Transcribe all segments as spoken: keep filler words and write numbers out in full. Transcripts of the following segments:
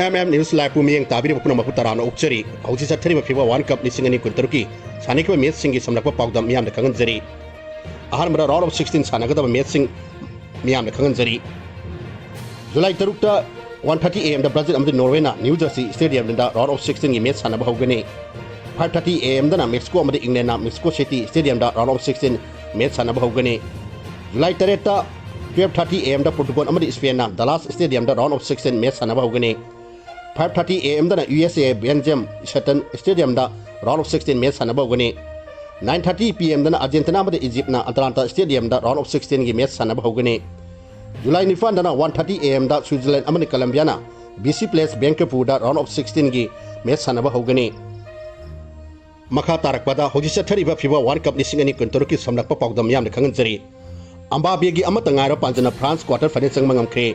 M M News Live ꯄꯨ ꯃꯤꯠꯌꯦꯡ ꯇꯥꯕꯤꯔꯤꯕ ꯄꯨꯝꯅꯃꯛꯄꯨ ꯇꯔꯥꯝꯅ ꯑꯣꯛꯆꯔꯤ꯫ ꯍꯧꯖꯤꯛ ꯆꯠꯊꯔꯤꯕ ꯐꯤꯐꯥ ꯋꯥꯔꯜ ꯀꯞ ꯂꯤꯁꯤꯡ ꯑꯅꯤ ꯀꯨꯟꯇꯔꯨꯛꯀꯤ ꯁꯥꯟꯅꯈꯤꯕ ꯃꯦꯠꯁꯁꯤꯡꯒꯤ ꯁꯝꯂꯞꯄ ꯄꯥꯎꯗꯝ ꯃꯤꯌꯥꯝꯗ ꯈꯪꯍꯟꯖꯔꯤ꯫ ꯑꯍꯥꯟꯕꯗ ꯔꯥꯎꯟ ꯑꯣꯐ ꯁꯤꯛꯁꯇꯤꯟ ꯁꯥꯟꯅꯒꯗꯕ ꯃꯦꯠꯁꯁꯤꯡ ꯃꯤꯌꯥꯝꯗ ꯈꯪꯍꯟꯖꯔꯤ꯫ ꯖꯨꯂꯥꯏ ꯇꯔꯨꯛꯇ ꯋꯥꯟ ꯊꯥꯔꯇꯤ ꯑꯦ ꯑꯦꯝꯗ ꯕ꯭ꯔꯥꯖꯤꯜ ꯑꯃꯗꯤ ꯅꯣꯔꯋꯦꯅ ꯅ꯭ꯌꯨ ꯖꯔꯁꯤ ꯁ꯭ꯇꯦꯗꯤꯌꯝꯗ ꯔꯥꯎꯟ ꯑꯣꯐ ꯁꯤꯛꯁꯇꯤꯟꯒꯤ ꯃꯦꯠꯁ ꯁꯥꯟꯅꯕ ꯍꯧꯒꯅꯤ꯫ ꯐꯥꯏꯚ ꯊꯥꯔꯇꯤ ꯑꯦ ꯑꯦꯝꯗꯅ ꯃꯦꯛꯁꯤꯀꯣ ꯑꯃꯗꯤ ꯏꯪꯂꯦꯟꯅ ꯃꯦꯛꯁꯤꯀꯣ ꯁꯤꯇꯤ ꯁ꯭ꯇꯦꯗꯤꯌꯝꯗ ꯔꯥꯎꯟ ꯑꯣꯐ ꯁꯤꯛꯁꯇꯤꯟ ꯃꯦꯠꯁ ꯁꯥꯟꯅꯕ ꯍꯧꯒꯅꯤ꯫ ꯖꯨꯂꯥꯏ ꯇꯔꯦꯠꯇ ꯇꯨꯌꯦꯜꯐ ꯊꯥꯔꯇꯤ ꯑꯦ ꯑꯦꯝꯗ ꯄꯣꯔꯇꯨꯒꯜ ꯑꯃꯗꯤ ꯁ꯭ꯄꯦꯟꯅ ꯗꯂꯥꯁ ꯁ꯭ꯇꯦꯗꯤꯌꯝꯗ ꯔꯥꯎꯟ ꯑꯣꯐ ꯁꯤꯛꯁꯇꯤꯟ ꯃꯦꯠꯁ ꯁꯥꯟꯅꯕ ꯍꯧꯒꯅꯤ꯫ ꯐꯥꯏꯚ ꯊꯥꯔꯇꯤ ꯑꯦ ꯑꯦꯝꯗꯅ U S A Belgium Seattle ꯁ꯭ꯇꯦꯗꯤꯌꯝꯗ ꯔꯥꯎꯟ ꯑꯣꯐ ꯁꯤꯛꯁꯇꯤꯟ ꯃꯦꯠꯁ ꯁꯥꯟꯅꯕ ꯍꯧꯒꯅꯤ꯫ ꯅꯥꯏꯟ ꯊꯥꯔꯇꯤ ꯄꯤ ꯑꯦꯝꯗꯅ ꯑꯥꯔꯖꯦꯟꯇꯤꯅꯥ ꯑꯃꯗꯤ ꯏꯖꯤꯞꯅ ꯑꯇꯂꯥꯟꯇꯥ ꯁ꯭ꯇꯦꯗꯤꯌꯝꯗ ꯔꯥꯎꯟ ꯑꯣꯐ ꯁꯤꯛꯁꯇꯤꯟꯒꯤ ꯃꯦꯠꯁ ꯁꯥꯟꯅꯕ ꯍꯧꯒꯅꯤ꯫ ꯖꯨꯂꯥꯏ ꯅꯤꯄꯥꯟꯗꯅ ꯋꯥꯟ ꯊꯥꯔꯇꯤ ꯑꯦ ꯑꯦꯝꯗ ꯁ꯭ꯋꯤꯖꯔꯂꯦꯟ ꯑꯃꯗꯤ ꯀꯂꯝꯕꯤꯌꯥꯅ ꯕꯤ ꯁꯤ ꯄ꯭ꯂꯦꯁ ꯕꯦꯡꯀꯄꯨꯔꯗ ꯔꯥꯎꯟ ꯑꯣꯐ ꯁꯤꯛꯁꯇꯤꯟꯒꯤ ꯃꯦꯠꯁ ꯁꯥꯟꯅꯕ ꯍꯧꯒꯅꯤ꯫ ꯃꯈꯥ ꯇꯥꯔꯛꯄꯗ ꯍꯧꯖꯤꯛ ꯆꯠꯊꯔꯤꯕ ꯐꯤꯐꯥ ꯋꯥꯔꯜ ꯀꯞ ꯂꯤꯁꯤꯡ ꯑꯅꯤ ꯀꯨꯟꯇꯔꯨꯛꯀꯤ ꯁꯝꯂꯛꯄ ꯄꯥꯎꯗꯝ ꯃꯤꯌꯥꯝꯗ ꯈꯪꯍꯟꯖꯔꯤ꯫ ꯑꯝꯕꯥꯄꯦꯒꯤ ꯑꯃꯠꯇ ꯉꯥꯏꯔꯕ ꯄꯥꯟꯖꯅ ꯐ꯭ꯔꯥꯟꯁ ꯀ꯭ꯋꯥꯇꯔ ꯐꯥꯏꯅꯦꯜ ꯆꯪꯕ ꯉꯝꯈ꯭ꯔꯦ꯫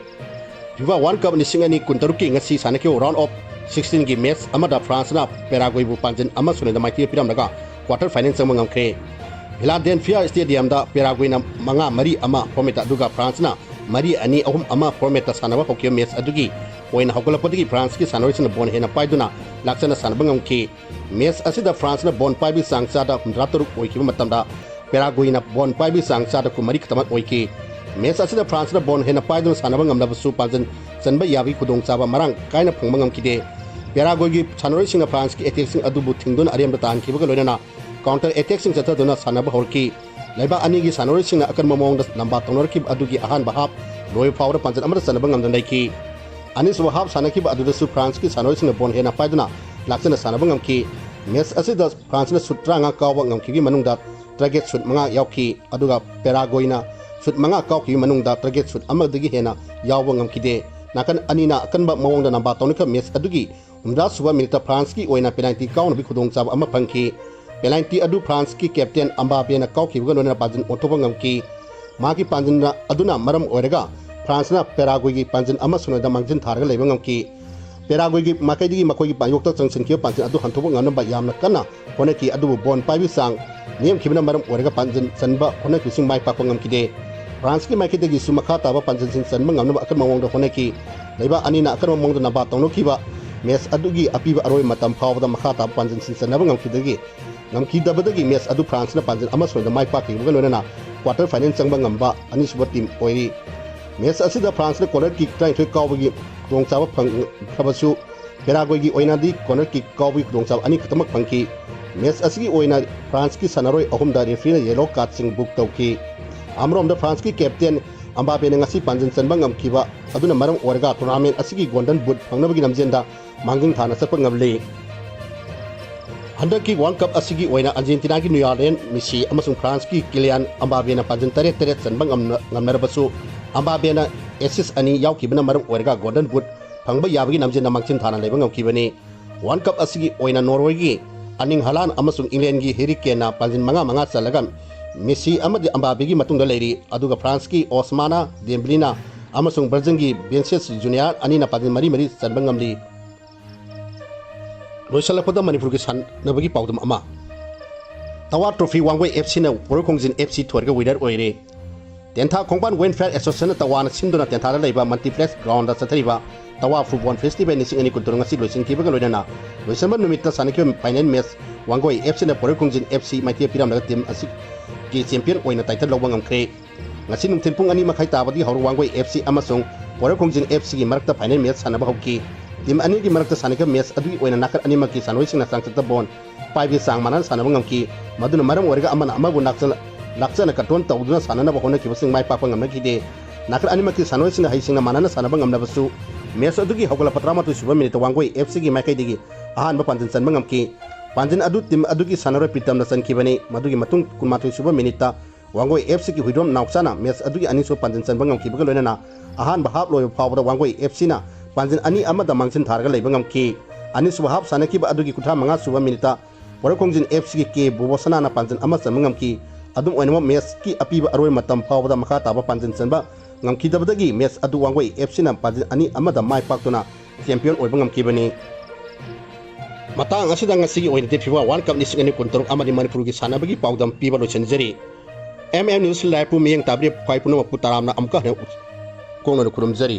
ꯐꯤꯐꯥ ꯋꯥꯔꯜ ꯀꯞ ꯂꯤꯁꯤꯡ ꯑꯅꯤ ꯀꯨꯟꯇꯔꯨꯛꯀꯤ ꯉꯁꯤ ꯁꯥꯟꯅꯈꯤꯕ ꯔꯥꯎꯟ ꯑꯣꯐ ꯁꯤꯛꯁꯇꯤꯟꯒꯤ ꯃꯦꯠꯁ ꯑꯃꯗ ꯐ꯭ꯔꯥꯟꯁꯅ ꯄꯦꯔꯥꯒ꯭ꯋꯦꯕꯨ ꯄꯥꯟꯖꯟ ꯑꯃ ꯁꯣꯏꯅꯗ ꯃꯥꯏꯊꯤꯕ ꯄꯤꯔꯝꯂꯒ ꯀ꯭ꯋꯥꯇꯔ ꯐꯥꯏꯅꯦꯜ ꯆꯪꯕ ꯉꯝꯈ꯭ꯔꯦ꯫ ꯐꯤꯂꯥꯗꯦꯜꯐꯤꯌꯥ ꯁ꯭ꯇꯦꯗꯤꯌꯝꯗ ꯄꯦꯔꯥꯒ꯭ꯋꯦꯅ ꯃꯉꯥ ꯃꯔꯤ ꯑꯃ ꯐꯣꯔꯃꯦꯠꯇ, ꯑꯗꯨꯒ ꯐ꯭ꯔꯥꯟꯁꯅ ꯃꯔꯤ ꯑꯅꯤ ꯑꯍꯨꯝ ꯑꯃ ꯐꯣꯔꯃꯦꯠꯇ ꯁꯥꯟꯅꯕ ꯍꯧꯈꯤꯕ ꯃꯦꯠꯁ ꯑꯗꯨꯒꯤ ꯑꯣꯏꯅ ꯍꯧꯒꯠꯂꯛꯄꯗꯒꯤ ꯐ꯭ꯔꯥꯟꯁꯀꯤ ꯁꯥꯟꯅꯔꯣꯏꯁꯤꯡꯅ ꯕꯣꯜ ꯍꯦꯟꯅ ꯄꯥꯏꯗꯨꯅ ꯂꯥꯛꯆꯅ ꯁꯥꯟꯅꯕ ꯉꯝꯈꯤ꯫ ꯃꯦꯠꯁ ꯑꯁꯤꯗ ꯐ꯭ꯔꯥꯟꯁꯅ ꯕꯣꯜ ꯄꯥꯏꯕꯒꯤ ꯆꯥꯡ ꯆꯥꯗ ꯍꯨꯝꯗ꯭ꯔꯥ ꯇꯔꯨꯛ ꯑꯣꯏꯈꯤꯕ ꯃꯇꯝꯗ ꯄꯦꯔꯥꯒ꯭ꯋꯦꯅ ꯕꯣꯜ ꯄꯥꯏꯕꯒꯤ ꯆꯥꯡ ꯆꯥꯗ ꯀꯨꯟꯃꯔꯤ ꯈꯛꯇꯃꯛ ꯑꯣꯏꯈꯤ꯫ ꯃꯦꯠꯁ ꯑꯁꯤꯗ ꯐ꯭ꯔꯥꯟꯁꯅ ꯕꯣꯜ ꯍꯦꯟꯅ ꯄꯥꯏꯗꯨꯅ ꯁꯥꯟꯅꯕ ꯉꯝꯂꯕꯁꯨ ꯄꯥꯟꯖꯟ ꯆꯟꯕ ꯌꯥꯕꯒꯤ ꯈꯨꯗꯣꯡꯆꯥꯕ ꯃꯔꯥꯡ ꯀꯥꯏꯅ ꯐꯪꯕ ꯉꯝꯈꯤꯗꯦ꯫ ꯄꯦꯔꯥꯒ꯭ꯋꯦꯒꯤ ꯁꯥꯟꯅꯔꯣꯏꯁꯤꯡꯅ ꯐ꯭ꯔꯥꯟꯁꯀꯤ ꯑꯦꯇꯦꯛꯁꯤꯡ ꯑꯗꯨꯕꯨ ꯊꯤꯡꯗꯨꯅ ꯑꯔꯦꯝꯕ ꯇꯥꯍꯟꯈꯤꯕꯒ ꯂꯣꯏꯅꯅ ꯀꯥꯎꯟꯇꯔ ꯑꯦꯇꯦꯛꯁꯤꯡ ꯆꯠꯊꯗꯨꯅ ꯁꯥꯟꯅꯕ ꯍꯧꯔꯛꯈꯤ꯫ ꯂꯩꯕꯥꯛ ꯑꯅꯤꯒꯤ ꯁꯥꯟꯅꯔꯣꯏꯁꯤꯡꯅ ꯑꯀꯟꯕ ꯃꯑꯣꯡꯗ ꯂꯝꯕꯥ ꯇꯧꯅꯔꯛꯈꯤꯕ ꯑꯗꯨꯒꯤ ꯑꯍꯥꯟꯕ ꯍꯥꯞ ꯂꯣꯏꯕ ꯐꯥꯎꯕꯗ ꯄꯥꯟꯖꯟ ꯑꯃꯠꯇ ꯆꯟꯅꯕ ꯉꯝꯗꯅ ꯂꯩꯈꯤ꯫ ꯑꯅꯤꯁꯨꯕ ꯍꯥꯞ ꯁꯥꯟꯅꯈꯤꯕ ꯑꯗꯨꯗꯁꯨ ꯐ꯭ꯔꯥꯟꯁꯀꯤ ꯁꯥꯟꯅꯔꯣꯏꯁꯤꯡꯅ ꯕꯣꯜ ꯍꯦꯟꯅ ꯄꯥꯏꯗꯨꯅ ꯂꯥꯛꯆꯅ ꯁꯥꯟꯅꯕ ꯉꯝꯈꯤ꯫ ꯃꯦꯠꯁ ꯑꯁꯤꯗ ꯐ꯭ꯔꯥꯟꯁꯅ ꯁꯨꯠ ꯇꯔꯥꯃꯉꯥ ꯀꯥꯎꯕ ꯉꯝꯈꯤꯕꯒꯤ ꯃꯅꯨꯡꯗ ꯇꯔꯥꯇꯔꯦꯠ ꯁꯨꯠ ꯃꯉꯥ ꯌꯥꯎꯈꯤ, ꯑꯗꯨꯒ ꯄꯦꯔꯥꯒ꯭ꯋꯦꯅ ꯁꯨꯠ ꯃꯉꯥ ꯀꯥꯎꯈꯤꯕꯒꯤ ꯃꯅꯨꯡꯗ ꯇꯔꯥꯇꯔꯦꯠ ꯁꯨꯠ ꯑꯃꯗꯒꯤ ꯍꯦꯟꯅ ꯌꯥꯎꯕ ꯉꯝꯈꯤꯗꯦ꯫ ꯅꯥꯀꯟ ꯑꯅꯤꯅ ꯑꯀꯟꯕ ꯃꯑꯣꯡꯗ ꯂꯝꯕꯥ ꯇꯧꯅꯈꯤꯕ ꯃꯦꯠꯁ ꯑꯗꯨꯒꯤ ꯍꯨꯝꯗ꯭ꯔꯥ ꯁꯨꯕ ꯃꯤꯅꯤꯠꯇ ꯐ꯭ꯔꯥꯟꯁꯀꯤ ꯑꯣꯏꯅ ꯄꯦꯅꯥꯜꯇꯤ ꯀꯥꯎꯅꯕꯒꯤ ꯈꯨꯗꯣꯡꯆꯥꯕ ꯑꯃ ꯐꯪꯈꯤ꯫ ꯄꯦꯅꯥꯜꯇꯤ ꯑꯗꯨ ꯐ꯭ꯔꯥꯟꯁꯀꯤ ꯀꯦꯞꯇꯦꯟ ꯑꯝꯕꯥꯄꯦꯅ ꯀꯥꯎꯈꯤꯕꯒ ꯂꯣꯏꯅꯅ ꯄꯥꯟꯖꯤꯟ ꯑꯣꯟꯊꯣꯛꯄ ꯉꯝꯈꯤ꯫ ꯃꯍꯥꯛꯀꯤ ꯄꯥꯟꯖꯤꯟ ꯑꯗꯨꯅ ꯃꯔꯝ ꯑꯣꯏꯔꯒ ꯐ꯭ꯔꯥꯟꯁꯅ ꯄꯦꯔꯥꯒ꯭ꯋꯦꯒꯤ ꯄꯥꯟꯖꯤꯟ ꯑꯃ ꯁꯣꯏꯅꯗ ꯃꯥꯡꯖꯤꯟ ꯊꯥꯔꯒ ꯂꯩꯕ ꯉꯝꯈꯤ꯫ ꯄꯦꯔꯥꯒ꯭ꯋꯦꯒꯤ ꯃꯥꯏꯀꯩꯗꯒꯤ ꯃꯈꯣꯏꯒꯤ ꯃꯥꯌꯣꯛꯇ ꯆꯪꯁꯤꯟꯈꯤꯕ ꯄꯥꯟꯖꯤꯟ ꯑꯗꯨ ꯍꯟꯊꯣꯛꯄ ꯉꯝꯅꯕ ꯌꯥꯝꯅ ꯀꯟꯅ ꯍꯣꯠꯅꯈꯤ, ꯑꯗꯨꯕꯨ ꯕꯣꯜ ꯄꯥꯏꯕꯒꯤ ꯆꯥꯡ ꯅꯦꯝꯈꯤꯕꯅ ꯃꯔꯝ ꯑꯣꯏꯔꯒ ꯄꯥꯟꯖꯤꯟ ꯆꯟꯕ ꯍꯣꯠꯅꯈꯤꯕꯁꯤꯡ ꯃꯥꯏ ꯄꯥꯛꯄ ꯉꯝꯈꯤꯗꯦ꯫ ꯐ꯭ꯔꯥꯟꯁꯀꯤ ꯃꯥꯏꯀꯩꯗꯒꯤꯁꯨ ꯃꯈꯥ ꯇꯥꯕ ꯄꯥꯟꯖꯤꯜꯁꯤꯡ ꯆꯟꯕ ꯉꯝꯅꯕ ꯑꯀꯟꯕ ꯃꯑꯣꯡꯗ ꯍꯣꯠꯅꯈꯤ꯫ ꯂꯩꯕꯥꯛ ꯑꯅꯤꯅ ꯑꯀꯟꯕ ꯃꯑꯣꯡꯗ ꯅꯕꯥ ꯇꯧꯅꯈꯤꯕ ꯃꯦꯆ ꯑꯗꯨꯒꯤ ꯑꯄꯤꯕ ꯑꯔꯣꯏꯕ ꯃꯇꯝ ꯐꯥꯎꯕꯗ ꯃꯈꯥ ꯇꯥꯕ ꯄꯥꯟꯖꯤꯜꯁꯤꯡ ꯆꯟꯅꯕ ꯉꯝꯈꯤꯗꯒꯤ, ꯉꯝꯈꯤꯗꯕꯗꯒꯤ ꯃꯦꯆ ꯑꯗꯨ ꯐ꯭ꯔꯥꯟꯁꯅ ꯄꯥꯟꯖꯤꯜ ꯑꯃ ꯁꯣꯏꯗ ꯃꯥꯏ ꯄꯥꯛꯈꯤꯕꯒ ꯂꯣꯏꯅꯅ quarter final ꯆꯪꯕ ꯉꯝꯕ ꯑꯅꯤꯁꯨꯕ team ꯑꯣꯏꯔꯤ꯫ ꯃꯦꯆ ꯑꯁꯤꯗ ꯐ꯭ꯔꯥꯟꯁꯅ corner kick ꯇꯔꯥꯅꯤꯊꯣꯏ ꯀꯥꯎꯕꯒꯤ ꯈꯨꯗꯣꯡꯆꯥꯕ ꯐꯪꯈ꯭ꯔꯕꯁꯨ, ꯄꯦꯔꯥꯒꯣꯏꯒꯤ ꯑꯣꯏꯅꯗꯤ corner kick ꯀꯥꯎꯕꯒꯤ ꯈꯨꯗꯣꯡꯆꯥꯕ ꯑꯅꯤꯈꯛꯇꯃꯛ ꯐꯪꯈꯤ꯫ ꯃꯦꯆ ꯑꯁꯤꯒꯤ ꯑꯣꯏꯅ ꯐ꯭ꯔꯥꯟꯁꯀꯤ ꯁꯥꯟꯅꯔꯣꯏ ꯑꯍꯨꯝꯗ refereeꯅ yellow cardꯁꯤꯡ book ꯇꯧꯈꯤ꯫ ꯑꯃꯔꯣꯝꯗ ꯐ꯭ꯔꯥꯟꯁꯀꯤ captain ꯑꯝꯕꯥꯄꯦꯅ ꯉꯁꯤ ꯄꯥꯟꯖꯤꯜ ꯆꯟꯕ ꯉꯝꯈꯤꯕ ꯑꯗꯨꯅ ꯃꯔꯝ ꯑꯣꯏꯔꯒ tournament ꯑꯁꯤꯒꯤ Golden Boot ꯐꯪꯅꯕꯒꯤ ꯂꯝꯖꯦꯟꯗ ꯃꯥꯡꯖꯤꯜ ꯊꯥꯅ ꯆꯠꯄ ꯉꯝꯂꯤ꯫ ꯍꯟꯗꯛꯀꯤ World Cup ꯑꯁꯤꯒꯤ ꯑꯣꯏꯅ Argentinaꯒꯤ Lionel Messi ꯑꯃꯁꯨꯡ ꯐ꯭ꯔꯥꯟꯁꯀꯤ Kylian Mbappeꯅ ꯄꯥꯟꯖꯤꯜ ꯇꯔꯦꯠ ꯇꯔꯦꯠ ꯆꯟꯕ ꯉꯝꯅ-, ꯉꯝꯅꯔꯕꯁꯨ, ꯑꯝꯕꯥꯄꯦꯅ assist ꯑꯅꯤ ꯌꯥꯎꯈꯤꯕꯅ ꯃꯔꯝ ꯑꯣꯏꯔꯒ Golden Boot ꯐꯪꯕ ꯌꯥꯕꯒꯤ ꯂꯝꯖꯦꯜꯗ ꯃꯥꯡꯖꯤꯜ ꯊꯥꯅ ꯂꯩꯕ ꯉꯝꯈꯤꯕꯅꯤ꯫ World Cup ꯑꯁꯤꯒꯤ ꯑꯣꯏꯅ Norwayꯒꯤ Erling Haaland ꯑꯃꯁꯨꯡ Englandꯒꯤ Harry Kaneꯅ ꯄꯥꯟꯖꯤꯜ ꯃꯉꯥ ꯃꯉꯥ ꯆꯜꯂꯒ Messi ꯑꯃꯗꯤ Mbappeꯒꯤ ꯃꯇꯨꯡꯗ ꯂꯩꯔꯤ꯫ ꯑꯗꯨꯒ ꯐ꯭ꯔꯥꯟꯁꯀꯤ Ousmane Dembeleꯅ ꯑꯃꯁꯨꯡ ꯕ꯭ꯔꯥꯖꯤꯜꯒꯤ Vinicius Junior ꯑꯅꯤꯅ ꯄꯥꯟꯖꯤꯜ ꯃꯔꯤ ꯃꯔꯤ ꯆꯟꯕ ꯉꯝꯂꯤ꯫ ꯂꯣꯏꯁꯤꯜꯂꯛꯄꯗ ꯃꯅꯤꯄꯨꯔꯒꯤ ꯁꯥꯟꯅꯕꯒꯤ ꯄꯥꯎꯗꯝ ꯑꯃ꯫ ꯇꯋꯥ Trophy ꯋꯥꯡꯒꯣꯏ FCꯅ ꯄꯣꯏꯔꯩꯈꯣꯡꯖꯤꯟ FC ꯊꯣꯏꯔꯒ winner ꯑꯣꯏꯔꯦ꯫ ꯇꯦꯟꯊꯥ ꯈꯣꯡꯕꯥꯟ Welfare Associationꯅ ꯇꯋꯥꯅ ꯁꯤꯟꯗꯨꯅ ꯇꯦꯟꯊꯥꯗ ꯂꯩꯕ Multiplex Groundꯗ ꯆꯠꯊꯔꯤꯕ ꯇꯋꯥ Football Festival ꯂꯤꯁꯤꯡ ꯑꯅꯤ ꯀꯨꯟꯇꯔꯨꯛ ꯉꯁꯤ ꯂꯣꯏꯁꯤꯟꯈꯤꯕꯒ ꯂꯣꯏꯅꯅ ꯂꯣꯏꯁꯤꯟꯕ ꯅꯨꯃꯤꯠꯇ ꯁꯥꯟꯅꯈꯤꯕ final match ꯋꯥꯡꯒꯣꯏ FCꯅ ꯄꯣꯏꯔꯩꯈꯣꯡꯖꯤꯟ FC ꯃꯥꯏꯊꯤꯕ ꯄꯤꯔꯝꯂꯒ team ꯑꯁꯤꯒꯤ champion ꯑꯣꯏꯅ title ꯂꯧꯕ ꯉꯝꯈ꯭ꯔꯦ꯫ ꯉꯁꯤ ꯅꯨꯡꯊꯤꯜ ꯄꯨꯡ ꯑꯅꯤ ꯃꯈꯥꯏ ꯇꯥꯕꯗꯒꯤ ꯍꯧꯔ ꯋꯥꯡꯒꯣꯏ FC ꯑꯃꯁꯨꯡ ꯄꯣꯏꯔꯩꯈꯣꯡꯖꯤꯟ FCꯒꯤ ꯃꯔꯛꯇ final match ꯁꯥꯟꯅꯕ ꯍꯧꯈꯤ꯫ Team ꯑꯅꯤꯒꯤ ꯃꯔꯛꯇ ꯁꯥꯟꯅꯈꯤꯕ match ꯑꯗꯨꯒꯤ ꯑꯣꯏꯅ ꯅꯥꯀꯟ ꯑꯅꯤꯃꯛꯀꯤ ꯁꯥꯟꯅꯔꯣꯏꯁꯤꯡꯅ ꯆꯥꯡꯆꯠꯇ ball ꯄꯥꯏꯕꯒꯤ ꯆꯥꯡ ꯃꯥꯟꯅꯅ ꯁꯥꯟꯅꯕ ꯉꯝꯈꯤ꯫ ꯃꯗꯨꯅ ꯃꯔꯝ ꯑꯣꯏꯔꯒ ꯑꯃꯅ ꯑꯃꯕꯨ ꯂꯥꯛꯆ-, ꯂꯥꯛꯆꯅ control ꯇꯧꯗꯨꯅ ꯁꯥꯟꯅꯅꯕ ꯍꯣꯠꯅꯈꯤꯕꯁꯤꯡ ꯃꯥꯏ ꯄꯥꯛꯄ ꯉꯝꯅꯈꯤꯗꯦ꯫ ꯅꯥꯀꯟ ꯑꯅꯤꯃꯛꯀꯤ ꯁꯥꯟꯅꯔꯣꯏꯁꯤꯡꯅ ꯍꯩꯁꯤꯡꯅ ꯃꯥꯟꯅꯅ ꯁꯥꯟꯅꯕ ꯉꯝꯂꯕꯁꯨ, match ꯑꯗꯨꯒꯤ ꯍꯧꯒꯠꯂꯛꯄ ꯇꯔꯥꯃꯥꯊꯣꯏ ꯁꯨꯕ minuteꯇ ꯋꯥꯡꯒꯣꯏ FCꯒꯤ ꯃꯥꯏꯀꯩꯗꯒꯤ ꯑꯍꯥꯟꯕ ꯄꯥꯟꯖꯤꯜ ꯆꯟꯕ ꯉꯝꯈꯤ꯫ ꯄꯥꯟꯖꯤꯜ ꯑꯗꯨ team ꯑꯗꯨꯒꯤ ꯁꯥꯟꯅꯔꯣꯏ ꯄ꯭ꯔꯤꯇꯝꯅ ꯆꯟꯈꯤꯕꯅꯤ꯫ ꯃꯗꯨꯒꯤ ꯃꯇꯨꯡ ꯀꯨꯟꯃꯥꯊꯣꯏ ꯁꯨꯕ minuteꯇ ꯋꯥꯡꯒꯣꯏ FCꯒꯤ ꯍꯨꯏꯗ꯭ꯔꯣꯝ ꯅꯥꯎꯆꯥꯅ match ꯑꯗꯨꯒꯤ ꯑꯅꯤꯁꯨꯕ ꯄꯥꯟꯖꯤꯜ ꯆꯟꯕ ꯉꯝꯈꯤꯕꯒ ꯂꯣꯏꯅꯅ ꯑꯍꯥꯟꯕ half ꯂꯣꯏꯕ ꯐꯥꯎꯕꯗ ꯋꯥꯡꯒꯣꯏ FCꯅ ꯄꯥꯟꯖꯤꯜ ꯑꯅꯤ ꯑꯃꯗ ꯃꯥꯡꯖꯤꯜ ꯊꯥꯔꯒ ꯂꯩꯕ ꯉꯝꯈꯤ꯫ ꯑꯅꯤꯁꯨꯕ half ꯁꯥꯟꯅꯈꯤꯕ ꯑꯗꯨꯒꯤ ꯀꯨꯟꯊ꯭ꯔꯥ ꯃꯉꯥ ꯁꯨꯕ minuteꯇ ꯄꯣꯏꯔꯩꯈꯣꯡꯖꯤꯟ FCꯒꯤ ꯀꯦ ꯕꯣꯕꯣꯁꯅꯥꯅ ꯄꯥꯟꯖꯤꯜ ꯑꯃ ꯆꯟꯕ ꯉꯝꯈꯤ꯫ ꯑꯗꯨꯝ ꯑꯣꯏꯅꯃꯛ matchꯀꯤ ꯑꯄꯤꯕ ꯑꯔꯣꯏꯕ ꯃꯇꯝ ꯐꯥꯎꯕꯗ ꯃꯈꯥ ꯇꯥꯕ ꯄꯥꯟꯖꯤꯜ ꯆꯟꯕ ꯉꯝꯈꯤꯗꯕꯗꯒꯤ match ꯑꯗꯨ ꯋꯥꯡꯒꯣꯏ FCꯅ ꯄꯥꯟꯖꯤꯜ ꯑꯅꯤ ꯑꯃꯗ ꯃꯥꯏ ꯄꯥꯛꯇꯨꯅ champion ꯑꯣꯏꯕ ꯉꯝꯈꯤꯕꯅꯤ꯫ ꯃꯇꯥꯡ ꯑꯁꯤꯗ ꯉꯁꯤꯒꯤ ꯑꯣꯏꯅꯗꯤ FIFA World Cup ꯂꯤꯁꯤꯡ ꯑꯅꯤ ꯀꯨꯟꯇꯔꯨꯛ ꯑꯃꯗꯤ ꯃꯅꯤꯄꯨꯔꯒꯤ ꯁꯥꯟꯅꯕꯒꯤ ꯄꯥꯎꯗꯝ ꯄꯤꯕ ꯂꯣꯏꯁꯤꯟꯖꯔꯤ꯫ ꯑꯦꯝ ꯑꯦꯝ ꯅ꯭ꯌꯨꯁ ꯂꯥꯏꯚꯄꯨ ꯃꯤꯠꯌꯦꯡ ꯇꯥꯕꯤꯔꯤꯕ ꯈ꯭ꯋꯥꯏ ꯄꯨꯝꯅꯃꯛꯄꯨ ꯇꯔꯥꯝꯅ ꯑꯃꯨꯛꯀ ꯍꯟꯅ ꯀꯣꯡꯅꯅ ꯈꯨꯔꯨꯝꯖꯔꯤ꯫